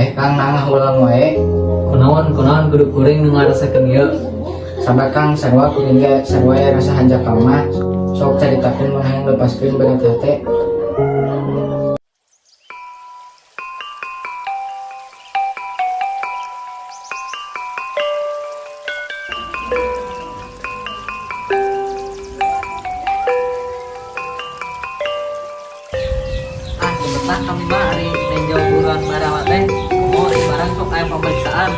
Eh, Kang, naha ngahuleng wae? Kunaon, kunaon kudu kuring nu ngarasakeun ieu? Sabar, Kang, sarua kuring ge sarua aya rasa hanjakal mah. Sok caritakeun mun hayang lepaskeun berat hate. Ah, betah kami mah ari nenjo buruan barawa teh. Komo di barang sok aya pemeriksaan.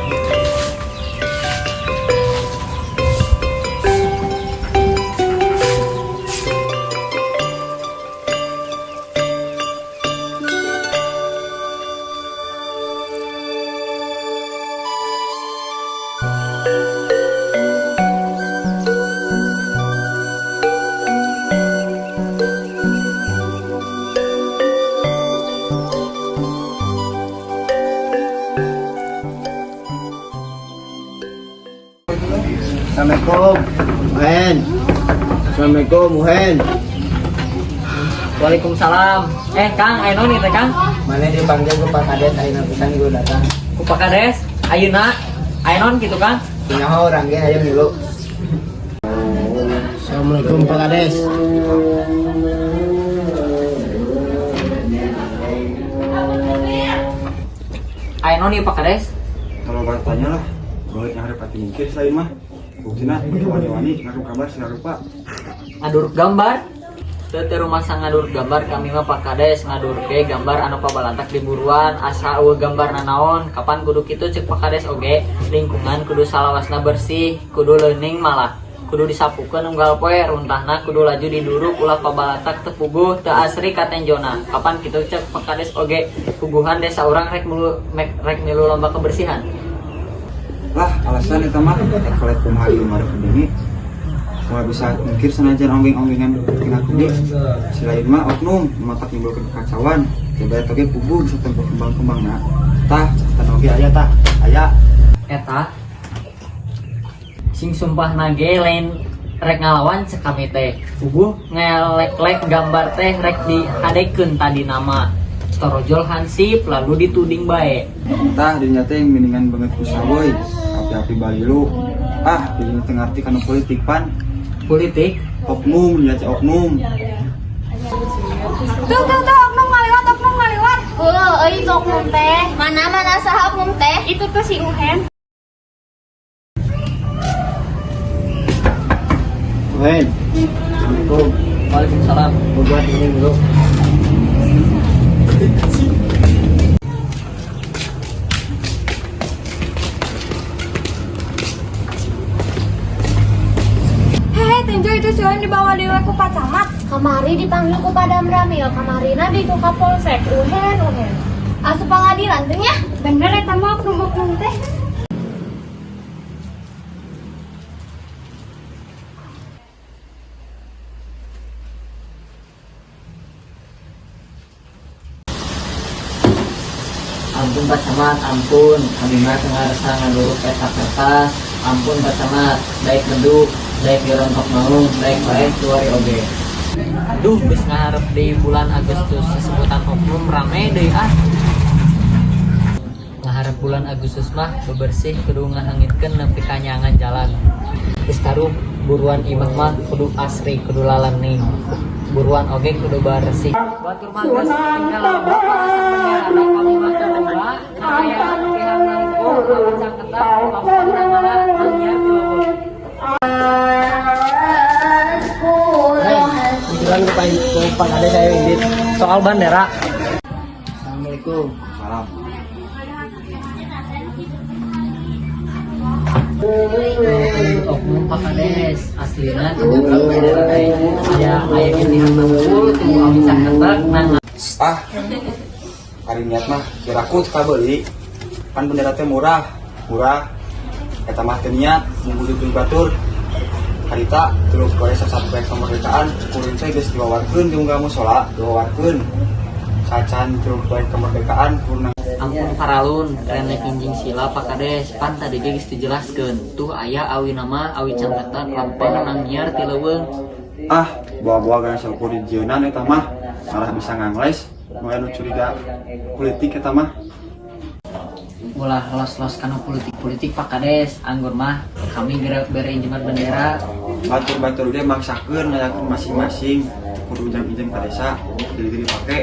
Assalamualaikum, Muhen. Assalamualaikum, Muhen. Waalaikumsalam. Eh, Kang, aya naon ieu teh, Kang? Mana dipanggil ku Pak Kades, ayeuna pisan gua datang. Ku Pak Kades, ayeuna aya naon kitu, Kang? Kumaha urang ge aya milu. Assalamualaikum, Pak Kades. Aya naon ieu, Pak Kades? Kalau bertanya lah, boleh yang ada pati mikir selain mah. Buktina wani-wani ngaku kabar segala rupa. Ngaduruk gambar. Teu teu rumasa ngaduruk gambar kami mah, Pak Kades. Ngaduruk ge gambar anu pabalantak di buruan, asa euweuh gambar nanaon. Kapan kudu kitu cek Pak Kades oge, lingkungan kudu salawasna bersih, kudu leuning, malah kudu disapukeun unggal poe, runtahna kudu laju diduruk, ulah pabalantak teu puguh, teu asri katenjona. Kapan kitu cek Pak Kades oge, puguhan desa urang rek milu rek milu lomba kebersihan. Lah, alasan eta mah rek kolet kumaha di umar bumi. Moal bisa mikir sanajan onggeng-onggengan tina kundi. Si lain mah oknum matak nimbulkeun kekacauan. Coba eta ge puguh bisa tempo kembang-kembangna. Tah, catatan oge aya tah. Aya. Eta sing sumpah nage lain rek ngalawan cek kami teh, puguh ngelek-lek gambar teh rek dihadekeun tadi nama torojol hansip lalu dituding bae. Tah, dinya teh mendingan banget ku saboy. Api-api balilu. Ah, dirinya teu ngarti kana politik pan. Politik? Oknum, nya teh oknum. Tuh, tuh, tuh, oknum ngaliwat, oknum ngaliwat. Heuh, euy, itu oknum teh. Mana, mana, saha oknum teh? Itu tuh si Uhen. Muhen. Assalamualaikum. Waalaikumsalam. Mau buat ini dulu. Hehe, Tenjo, itu si Uhen dibawa dewe ku Pak Camat. Kamari dipanggil ku Pak Damramil, kamarina di ku Kapolsek. Uhen, Uhen. Asup pengadilan teh nya. Bener eta mah oknum-oknum teh. Ampun, Pak Camat, ampun. Kami mah teu ngarasa ngaduruk eta kertas. Ampun, Pak Camat, daek beduk, daek dirontok maung, daek bae kiwari oge. Duh, geus ngaharep di bulan Agustus sesebutan oknum rame deui ah. Ngaharep bulan Agustus mah bebersih kudu ngahangitkeun nepi ka nyangan jalan. Geus taruh buruan imah mah kudu asri, kudu lalening. Buruan oge kudu bersih. Batur mah geus tinggal lomba asa benderana kami mah teu boga. Aya pihak nangkung awit ketat lampang ngala nangnya. Kebetulan ke Pak Kades saya indit. Soal bandera. Assalamualaikum. Salam. Oknum, Pak Kades, aslina teu boga bendera teh aya aya ge pihak nangkul tunggu awit saketek nang Ah, hari niat mah kira aku suka beli. Pan bendera teh murah, murah. Eta mah teu niat mung batur. Harita 3 poe sapoe kemerdekaan kuring teh geus diwawarkeun di unggal musola, diwawarkeun. Sacan 3 poe kemerdekaan kurna. Ampun paralun, rene kinjing sila, Pak Kades. Pan tadi ge geus dijelaskeun. Tuh aya awi nama awi cangketan lempeng nangniar ti leuweung. Ah, bawa-bawa gana saukur dijieunaan eta mah malah bisa ngangles. Nu anu curiga politik eta mah. Ulah los-los kana politik-politik, Pak Kades. Anggur mah kami gerak bere injeman bendera. Batur-batur ge maksakeun ngayakeun masing-masing kudu ujang-ijeng ka desa jadi dipake.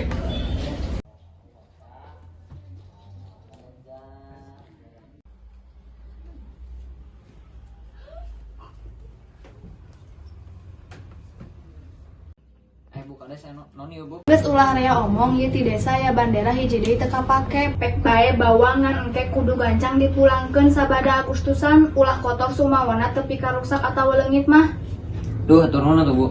Bu Kades anu non ieu, Bu? Geus ulah rea omong, ieu ti desa ya bandera hiji deui teu kapake. Pek bae bawangan, engke kudu gancang dipulangkeun sabada Agustusan, ulah kotor sumawana tepi karuksak atawa leungit mah. Duh, hatur nuhun atuh, Bu.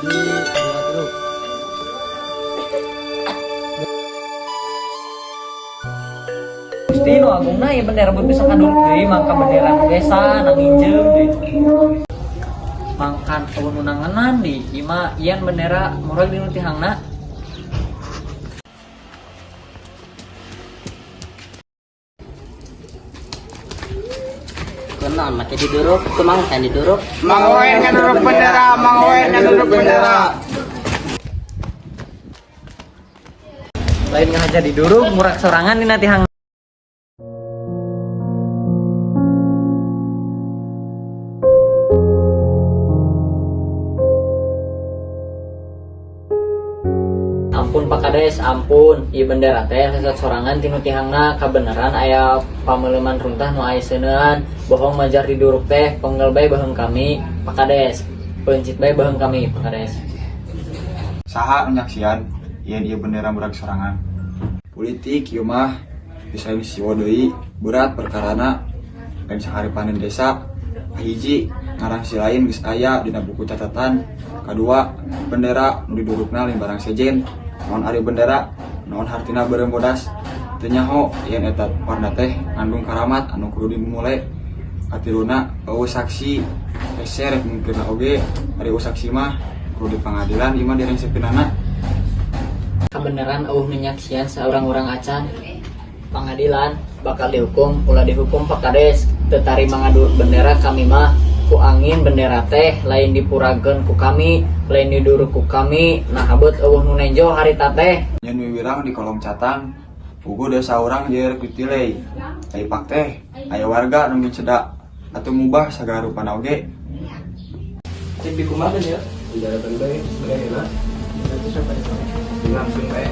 Di dua tilu. Gusti nu agungna ieu bendera beuh bisa kaduruk deui, mangka bendera nu desa nang injeum deui. Mangkan eueuh nu nangenan di ieu mah ian bendera murag di nu tihangna. Kunaon make diduruk, kumang kan diduruk. Mang Oen ngaduruk bendera, Mang Oen ngaduruk bendera. Lain ngahaja diduruk, murag sorangan dina tihang. Ampun Pak Kades, ampun. Ieu bendera teh sesat sorangan tinu tihangna, kabeneran aya pameleuman runtah nu aya seuneuan. Bohong majar diduruk teh, penggal bae baheung kami, Pak Kades. Peuncit bae baheung kami, Pak Kades. Saha nu nyaksian yen ieu bendera murag sorangan? Politik ieu mah bisa siwo deui, berat perkarana lain saharipaneun desa. Kahiji, ngaran si lain geus aya dina buku catatan. Kadua, bendera nu didurukna lain barang sejen. Naon ari bendera, naon hartina beureum bodas? Teu nyaho yen eta warna teh ngandung karamat anu kudu dimumule. Katiluna, eueuh saksi, hese rek mungkirna oge. Ari eueuh saksi mah kudu di pangadilan ieu mah direngsekeunana. Kabeneran eueuh nu nyaksian saurang-urang acan. Pangadilan bakal dihukum, ulah dihukum Pak Kades. Teu tarima ngaduruk bendera kami mah. Ku angin bendera teh lain dipuragkeun ku kami, lain diduruk ku kami. Nah beut eueuh nu nenjo harita teh. Nyeun wiwirang di kolong catang, puguh desa urang jeung rek ditilei. Ai pak teh aya warga nu miceda atuh mubah sagala rupana oge. Cek di kumaha ya? Penjara bae, sebenarnya. Langsung bae.